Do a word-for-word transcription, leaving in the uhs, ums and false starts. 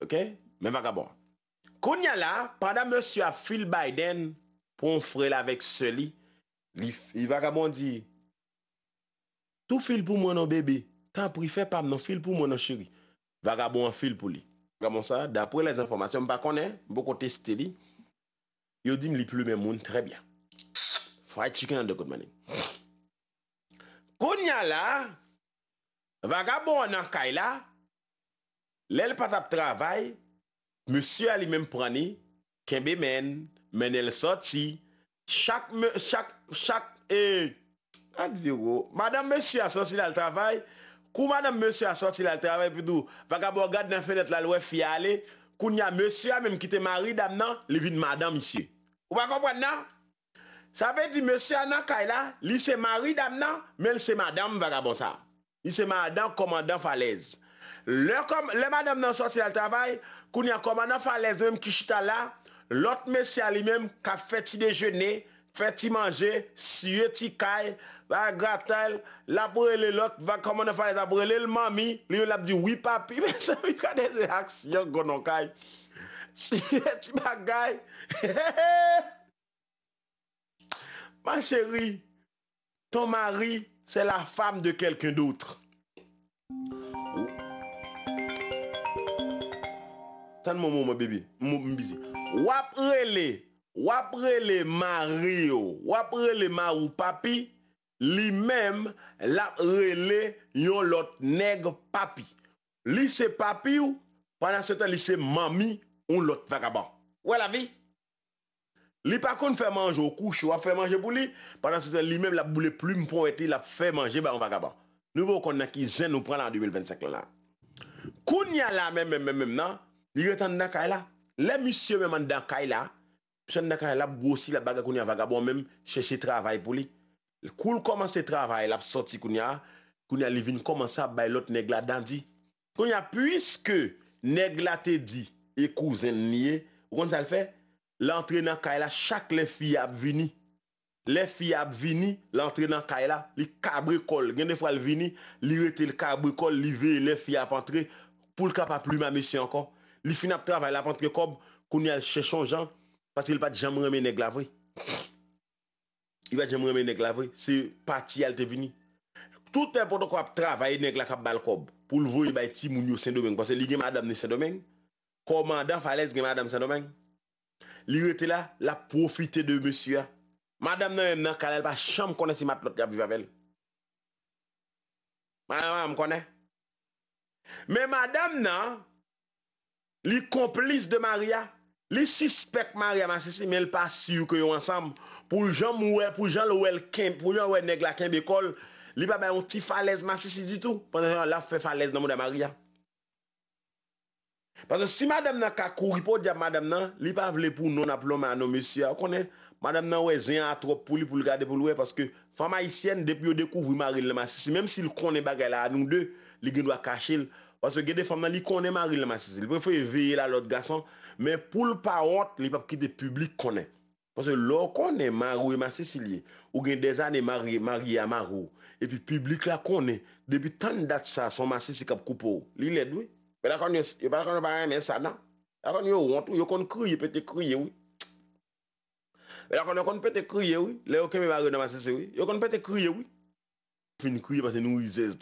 Ok? Men vagabon. Kounye a la, pandan mesye ap fil Biden pou yon frè l avèk sè li, li, li vagabon di, tou fil pou mwen non bebe. Tanpri, fè pa m non, fil pou mwen non cheri. Vagabon an fil pou li. Vagabon sa, dapre lèzenfòmasyon, m pa konnen, m poko teste li. Yo di m li plimen moun trè byen. Fried chicken and the good money. Kounye a la, vagabon an nan kay la, lè l pa t ap travay, mesye a li menm pran li, kenbe men l, mennen l sòti. Chak, me- chak, chak, e, a di ou, madanm mesye a sòti l al travay, kou madanm mesye a sòti l al travay, epi tou, vagabon an gad nan fenèt la, l wè fi a ale, kounye a, mesye a menm ki te mari dam nan, li vin madan misye. Ou pa konprann nan? Sa vle di mesye a nan kay la, li se mari dam nan, men l se madanm vagabon sa. Li se madan kòmandan Falèz. Lè, kòm, lè madanm nan sòti al travay, kounye a kòmandan Falèz menm ki chita la, lòt mesye a li menm k ap fè ti dejene, fè ti manje, siye ti kay, bay gratay, l ap rele lòt, va kòmandan Falèz ap rele l manmi, li menm l ap di wi papi, mezanmi gade se aksyon gwo nan kay. Siye ti bagay. Ma chérie, ton mari, c'est la femme de quelqu'un d'autre. Tann mwen moman, baby. M, m bizi. W ap rele, w ap rele mari w, w ap rele mari w papi, li menm, l ap rele yon lòt nèg papi. Li se papi w, pandan se tan, li se manmi yon lòt vagabon. Ou wè lavi? Li pa konn fè manje, ou kouche, w ap fè manje pou li, pandan se tan, li menm, l ap boule plim ponyèt li, l ap fè manje ba yon vagabon. Nou poko konn nan ki zen nou pran la an de mil vennsenk lan la. Kounye a la, menm, menm, menm, menm nan, li ret anndan kay la. Lè misye menm anndan kay la, misye anndan kay la, l ap gwosi, l ap bagay kounye a, vagabon menm, chèche travay pou li. Kou l kòmanse travay, l ap sòti kounye a, kounye a, li vin kòmanse ap bay lòt nèg la dandi. Kounye a, piske nèg la te di e kouzen l li ye, ou konn sa l fè? L antre nan kay la chak lè fi a ap vini. Lè fi a ap vini, l antre nan kay la, li kabre kò l. Gen de fwa l vini, li rete, l kabre kò l, li veye lè fi a ap antre, pou l ka pa plimen mesye ankò. Li fin ap travay, l ap antre kòb, kounye a l chèche yon jan, paske l pa t janm renmen nèg la vre. Li pa t janm renmen nèg la vre. Se pati a l te vini. Tout nenpòt kò ap travay, nèg la k ap ba l kòb. Pou l voye bay timoun yo Sendomeng. Paske li gen madanm ni Sendomeng. Kòmandan Falèz gen madanm Sendomeng. Li rete la, l ap pwofite de mesye a. Madanm nan menm nan kay la, li pa janm konnen si matlòt li ap viv avè l. Madanm an konnen. Men madanm nan, li konplis de mari a. Li sispèk mari a masisi, men l pa si ke yo ansanm. Pou jan m wè, pou jan l wè l ken, pou jan l wè nèg la kenbe kò l, li pa bay yon ti falèz masisi ditou. Pandan l ap fè falèz nan mouda mari a. Paske si madanm nan ka kouri podyab madanm nan, li pa vle pou non ap lonmen a non mesye a. Ou konnen, madanm nan wè zen an twòp pou li, pou l gade pou l wè, paske fanm ayisyèn, depi yo dekouvri mari l nan masisi, menm si l konnen bagay la a nou de, li gen dwa kache l. Paske gen de fanm nan, li konnen mari l nan masisi. Li prefere veye l a lòt gason, men pou l pa wont, li p ap kite piblik konnen. Paske lè w konnen mari w e masisi l ye, ou gen dèzane marye, marye a mari w, epi piblik la konnen, depi tann dat sa, se yon masisi k ap koupe w. Li lèd, wi. Men la konn yo, yo pa konn yo pa renmen sa, non. La konn yo wont, wi. Yo konn kriye, pete kriye, wi. Men la konn yo konn pete kriye, wi. Lè yo kenbe mari yo nan masisi, wi. Yo konn pete kriye, wi. Fin kriye paske nou rizèz.